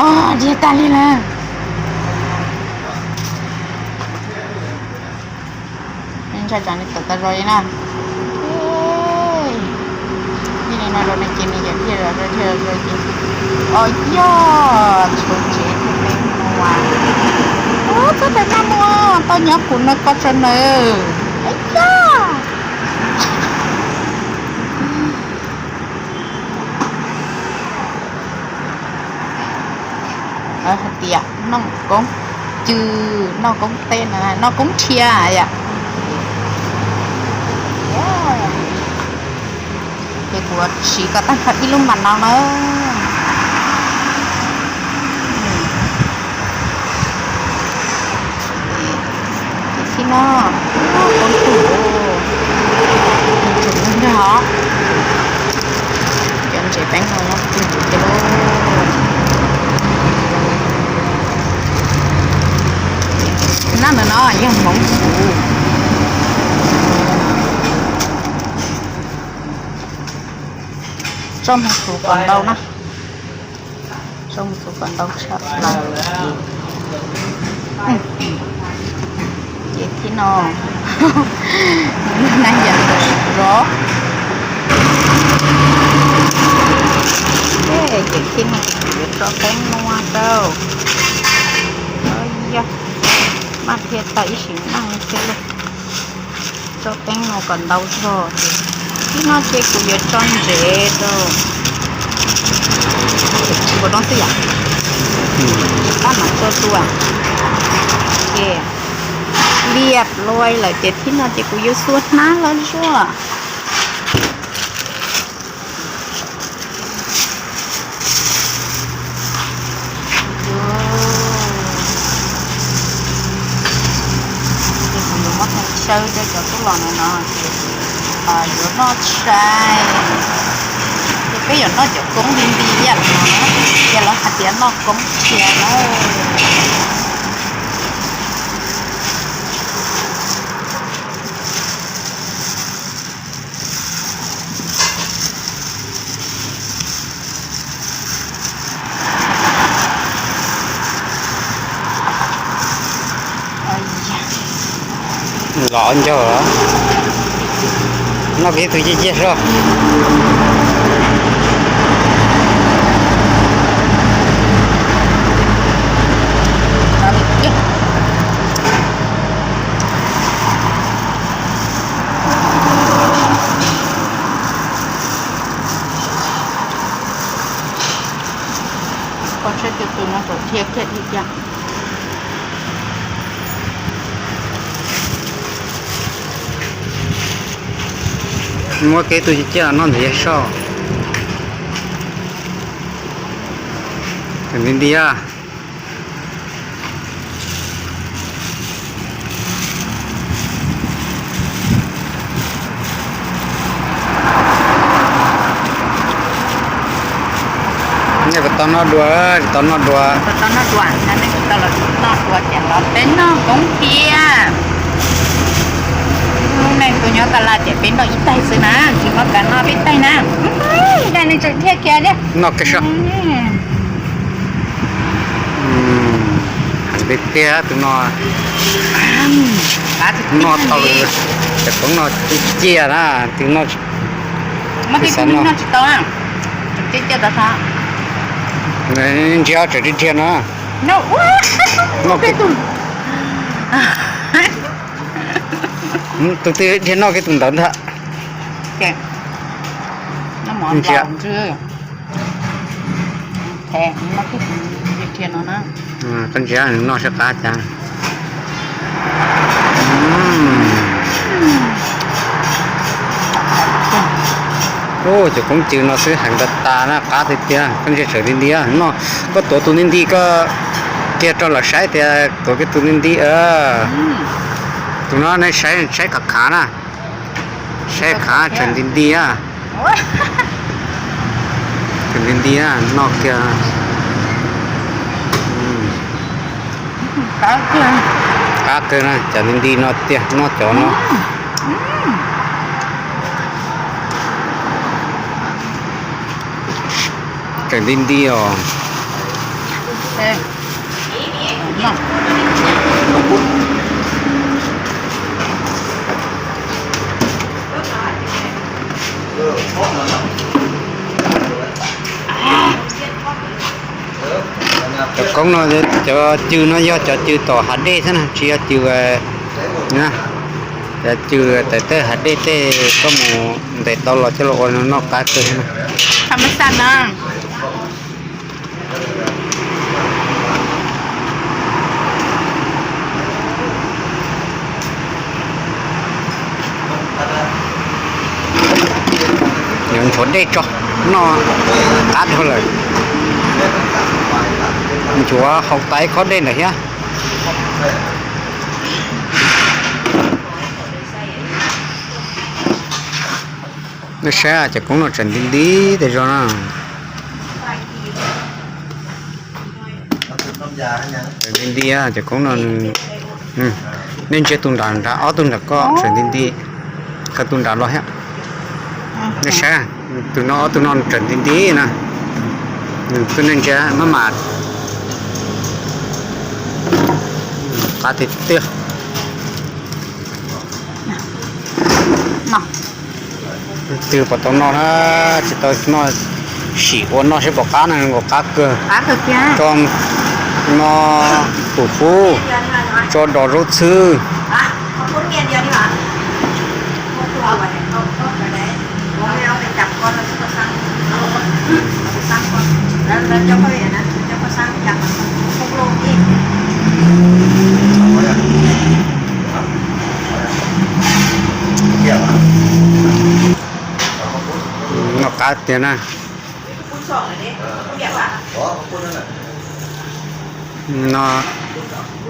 Os, diag tag li lawm. Ntshai tsam nws tawm tas zog li na. Ej, ib li no rau nws ces nws yam diag zog zog thiab ces. Os yog, tshuav tsev thiab peb mus as. Ub, txhob tawm maj mus, tau nyob kuv no koj tso nawb. Ej yog. Lawv hais tias noj koob cw, noj koob teb no, noj koob rhiav yom. Ces kuv siv kom tag nrho ib lub mas no na. Ces thib no, koob tug, tug ntag os. Cov ntses peeb no nyob tug ces lauj. Nab ntawm no yog hmoov xuv. Tso hmoov xuv kom ntau na. Tso hmoov xuv kom ntau tshaj plaws ces, ces thib no, nab yam zov. Ces thib no ces kuv yuav tso teeb nua rau. Yog, maj dhia tag ib sim neej thiab lauj. Tso teeb nua kom ntau zog ces, thib no ces kuv yuav tso ntsev rau. Nkaus no xwb yom. Tab mam tso dua. Ces liab luaj lawm ces thib no ces kuv yuav xuas hnab los zuaj. Ces kuv yuav muab hneev xyaw rau cov tub los no no ces yuav noj tshais. Ces peb yuav noj cov koob nti nti ib yam li no na, ces lawv hais tias noj koob rhiav na. Los ncaug, noj kiag tus ciaj ciaj soj. Koj tsheb tus tus no tseem dhia kiag dhia kiag. Muab kiag tus ciaj ciaj los noj ntawm yawg soj. Nti nti a. Nej puas tau noj dua, tau noj dua. Tau noj dua, nej puas Tau los noj dua ces los peb noj koob tiag. Lub neej tus nyob tas laj ces peb noj ib tais xwb na, tsis muaj kav noj peb tais na. Ib tais nws tseem dhia kiag li. Noj kiag soj. Tiag tiag tus no. Noj tau cov koob no ciaj na, tus no. Ntsia tseem dhia no. Tus twg dhia noj kiag tus ntawd ntag. Ntsia. Koj ntsia nws noj sab qab cas. Cov koob cw no xwb heev tas tas na, qab tiag tiag. Koj ntsia tsawm nti nti no, koj tuav tus nti nti koj kiag rau lawv saib tias tuav kiag tus nti nti. Tus no nej saib, saib khav khav na. Saib khav tsawm nti nti. Tsawm nti nti noj kiag. Qab kawg na, cov nti nti no tiag, noj cov no. Tsawm nti nti os. Cov koob no, cov cw no yog cov cw tom hav dej xwb na, tsis yog cw, cov cw tawm tej hav dej tej koj mus ntes tau los coj los ua noj qab kawg na. Yuav ntxhuav dej tso, noj qab dhau lawm. Ntxhuav hauv tas ib khob dej ntawm thiab. Nej saib cov koob no tsawm nti nti tej zaum na. Tsawm nti nti cov koob no. Nej ntsia tus nram nram, ob tug nram koj tsawm nti nti. Khaws tus nram los thiab. Nej saib, tus no ob tug no tsawm nti nti na. Tus nej ntsia maj mam. Qab tiag tiag. Twg puas tau noj na, tsis tau noj, sim ua noj seb puas qab na, nkaus qab kawg. Tso no tus hub, tso dos zaub txhwb. Noj qab tiag na.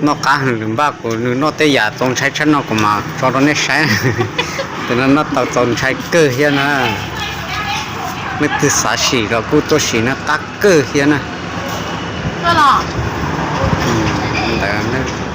Noj qab heev, lwm npaj kuv nws noj tej yam txaus ntshai tshaj no kuv mam tso rau nej saib. Tus no noj tau txaus ntshai kawg thiab na. Leej twg xav sim los kuj tuaj sim na, qab kawg thiab na. Ntawd